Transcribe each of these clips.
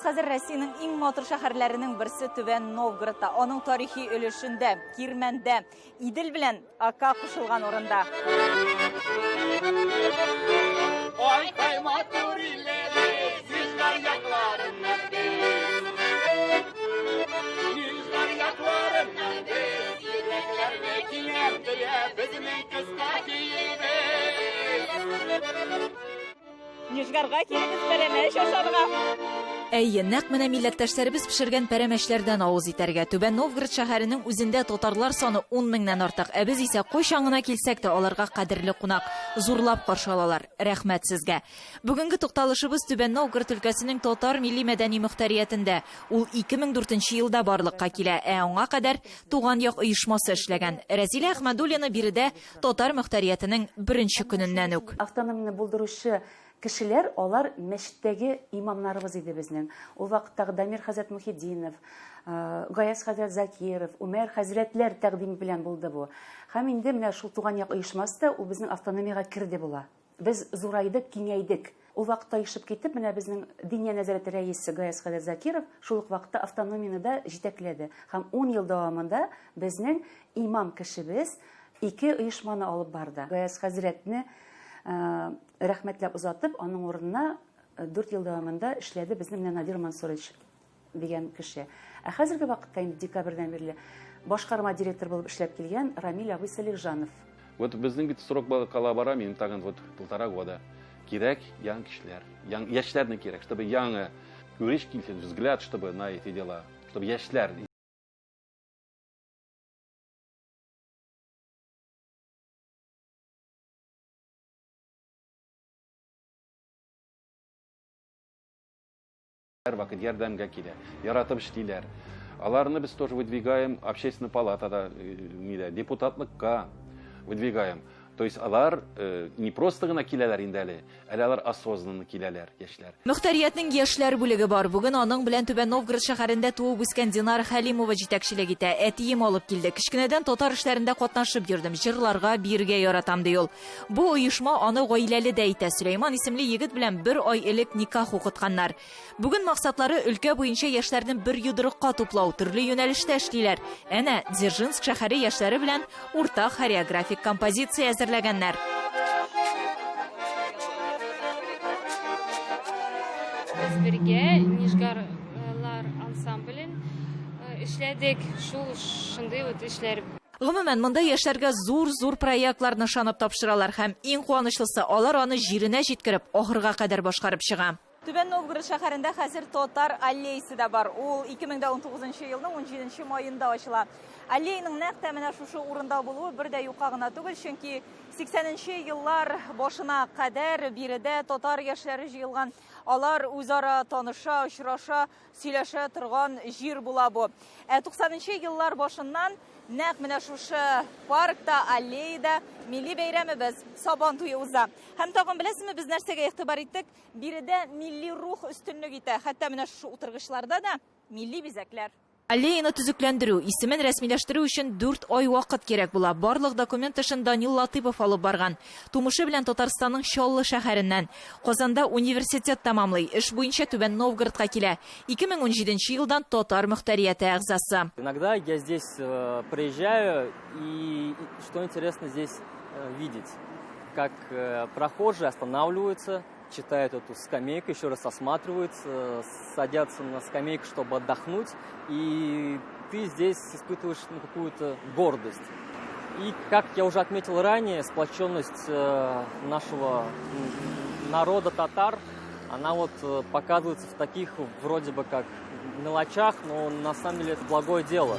хәзер Россиянең иң матур шәһәрләренең берсе Түбән Новгородта, аның тарихи өлешендә, Кирмәндә, Идел белән Ака кушылган урында. Ай-һай матур илләребез, Нижгар якларыннан без. Нижгар якларыннан без, Йөрәкләрне киңәйтә безнең кыска көебез. Нижгарга килегез пәрәмәч ашарга. Әйе, нәкъ менә милләттәшләребез пешергән пәрәмәчләрдән авыз итәргә. Түбән Новгород шәһәренең үзендә татарлар саны ун меңнән артык. Ә без исә кайчан гына килсәк тә, аларга кадерле кунак. Зурлап каршы алалар. Рәхмәт сезгә. Бүгенге тукталышыбыз Түбән Новгород өлкәсенең татар милли-мәдәни мохтәриятендә. Ул 2004 нче елда барлыкка килә, ә аңа кадәр Туган як оешмасы эшләгән. Рәзилә Әхмәдуллина биредә Татар мөхтәриятенең беренче көненнән үк. Автономияне булдыручы кешеләр, алар мәчеттәге имамнарыбыз иде безнең. Ул вакыттагы Дамир хәзрәт Мөхетдинов, Гаяз хәзрәт Закиров, Умәр хәзрәтләр тәкъдиме белән булды бу. Һәм инде менә шул Туган як оешмасы да ул безнең автономиягә керде була. Без зурайдык, киңәйдек. Ул вакытта оешып китеп, менә безнең Диния нәзарәте рәисе Гаяз хәзрәт Закиров шул ук вакытта автономияне дә җитәкләде. Һәм ун ел дәвамында безнең имам кешебез ике оешманы алып барды. Гаяз хәзрәтне рәхмәтләп озатып, аның урынына 4 ел дәвамында эшләде безнең менә Надир Мансурович дигән кеше. Ә хәзерге вакытта инде декабрьдән бирле башкарма директор булып эшләп килгән Рамиль абый Салихҗанов. Вот безнең бит срок кала бара, минем тагын вот полтора года. Кирәк яңа кешеләр, яң, яшьләрне кирәк, чтобы яңа күреш килсен, взгляд, чтобы на эти дела, чтобы яшьләр Һәрвакыт ярдәмгә килә, яратып эшлиләр. Аларны без тоже выдвигаем общественная палатада, э, нидә, депутатлыкка выдвигаем. То есть алар э, не просто гына киләләр инде әле, әле алар осознанно киләләр, яшьләр. Мөхтәриятнең яшьләр бүлеге бар. Бүген аның белән Түбән Новгород шәһәрендә туып үскән Динара Хәлимова җитәкчелек итә. Әтием алып килде. Кечкенәдән татар эшләрендә катнашып йөрдем. Җырларга, биергә яратам, ди ул. Бу оешма аны гаиләле дә итә. Сөләйман исемле егет белән бер ай элек никах укытканнар. Бүген максатлары өлкә буенча яшьләрне бер йодрыкка туплау, төрле юнәлештә эшлиләр. Әнә, Дзержинск шәһәре яшьләре белән уртак хореографик композиция әзерләгәннәр. Без бергә Нижгарлар ансамблен эшләдек. Шул шундый вот эшләр. Гомумән, монда яшьләргә зур-зур проектларны ышанып тапшыралар һәм иң куанычлысы, алар аны җиренә җиткереп, ахырга кадәр башкарып чыга. Түбән Новгород шәһәрендә хәзер Татар аллеясе дә бар. Ул 2019 елның 17 маенда ачыла. Аллеяның нәкъ тә менә шушы урында булуы бер дә юкка гына түгел, чөнки 80 нче еллар башына кадәр биредә татар яшьләре җыелган. Алар үзара таныша, очраша, сөйләшә торган җир була бу. Ә 90 нчы еллар башыннан нәкъ менә шушы паркта, аллеяда милли бәйрәмебез Сабан туе уза. Һәм тагын беләсезме, без нәрсәгә игътибар иттек? Биредә милли рух өстенлек итә. Хәтта менә шушы утыргычларда да милли бизәкләр. Аллеяны төзекләндерү, исемен рәсмиләштерү өчен дүрт ай вакыт кирәк була. Барлык документ эшен Данил Латыйпов алып барган. Тумышы белән Татарстанның Чаллы шәһәреннән. Казанда университет тәмамлый, эш буенча Түбән Новгородка килә. 2017 елдан Татар мөхтәрияте әгъзасы. Иногда я здесь э, приезжаю и что интересно здесь э, видеть, как э, прохожие останавливаются, читают эту скамейку, еще раз осматриваются, садятся на скамейку, чтобы отдохнуть, и ты здесь испытываешь ну, какую-то гордость. И, как я уже отметил ранее, сплоченность э, нашего народа татар, она вот э, показывается в таких вроде бы как мелочах, но на самом деле это благое дело.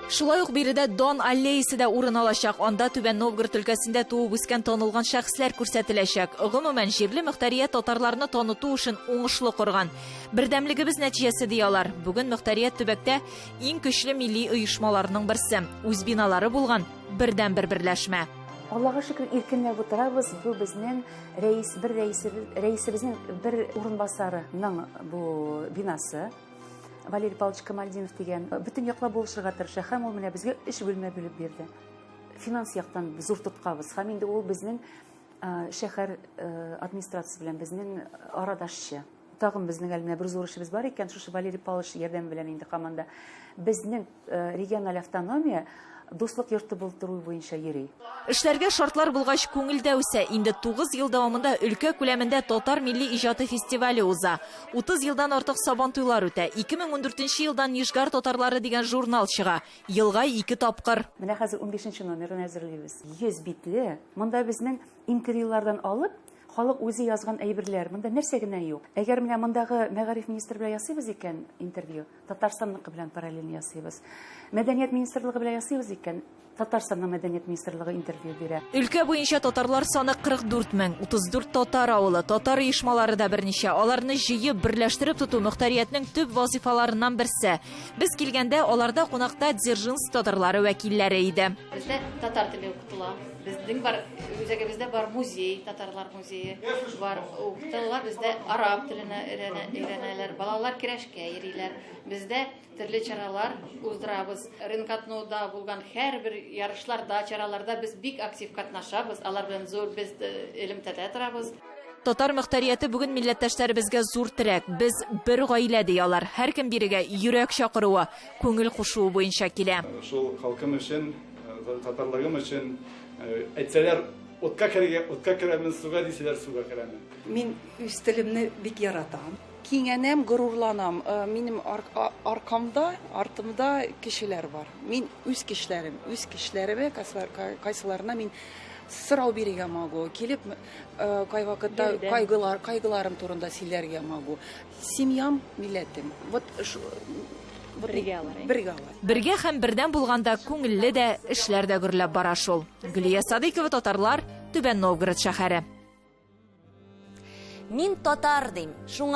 Шулай ук биредә Дан аллеясе дә урын алачак. Анда Түбән Новгород өлкәсендә туып үскән танылган шәхесләр күрсәтеләчәк. Гомумән, җирле мөхтәрият татарларны таныту эшен уңышлы корган. Бердәмлегебез нәтиҗәсе, ди алар. Бүген мөхтәрият төбәктә иң көчле милли оешмаларның берсе. Үз биналары булган бердәнбер берләшмә. Аллага шөкер, иркенләп утырабыз. Бу безнең рәис, бер рәисебез, рәисебезнең бер урынбасарының бу бинасы. Валерий Павлович Камальдинов дигән бөтен яклап булышырга тырыша һәм ул менә безгә өч бүлмә бүлеп бирде. Финанс яктан зур тоткабыз һәм инде ул безнең шәһәр администрациясе белән безнең арадашчы. Тагын безнең әле менә бер зур эшебез бар икән, шушы Валерий Павлович ярдәме белән инде команда. Безнең э, региональ автономия дуслык йорты булдыру буенча йөри. Эшләргә шартлар булгач, күңел дә үсә. Инде 9 ел дәвамында өлкә күләмендә татар милли иҗаты фестивале уза. 30 елдан артык Сабантуйлар үтә. 2014 елдан Нижгар татарлары дигән журнал чыга. Елга ике тапкыр. Менә хәзер 15 номерын әзерлибез. 100 битле. Монда безнең интервьюлардан алып, халык үзе язган әйберләр. Монда нәрсә генә юк. Әгәр менә мондагы мәгариф министры белән ясыйбыз икән интервью, Татарстанныкы белән параллель ясыйбыз. Мәдәният министрлыгы белән ясыйбыз икән, Татарстанның мәдәният министрлыгы интервью бирә. Өлкә буенча татарлар саны 44 мең, 34 татар авылы, татар оешмалары да берничә. Аларны җыеп, берләштереп тоту мөхтәриятнең төп вазыйфаларыннан берсе. Без килгәндә аларда кунакта Дзержинск татарлары вәкилләре иде. Бездә татар теле укытыла. Безнең бар үзәгебездә бар музей, татарлар музее бар. Укыталар бездә араб теленә өйрәнәләр, балалар керәшкә йөриләр. Бездә төрле чаралар уздырабыз. Рынкатнода булган һәрбер ярышларда, чараларда без бик актив катнашабыз. Алар белән зур без э, элемтәдә торабыз. Татар мөхтәрияте бүген милләттәшләребезгә зур терәк. Без бер гаилә ди алар. Һәркем бирегә йөрәк чакыруы, күңел кушуы буенча килә. Шул халкым өчен, татарлыгым өчен әйтсәләр, утка керергә, утка керәмен, суга дисәләр, суга керәмен. Мин үз телемне бик яратам. Киңәнәм, горурланам. Минем аркамда, артымда кешеләр бар. Мин үз кешеләрем, үз кешеләремә, кайсыларына мин сорау бирергә могу, килеп кайвакытта кайгылар, кайгыларым турында сөйләргә могу. Семьям, милләтем. Вот бергә алар. Бергә алар. Бергә һәм бердәм булганда күңелле дә, эшләр дә гөрләп бара шул. Гөлия Садыйкова, татарлар, Түбән Новгород шәһәре. Мин татар дим. Шуңа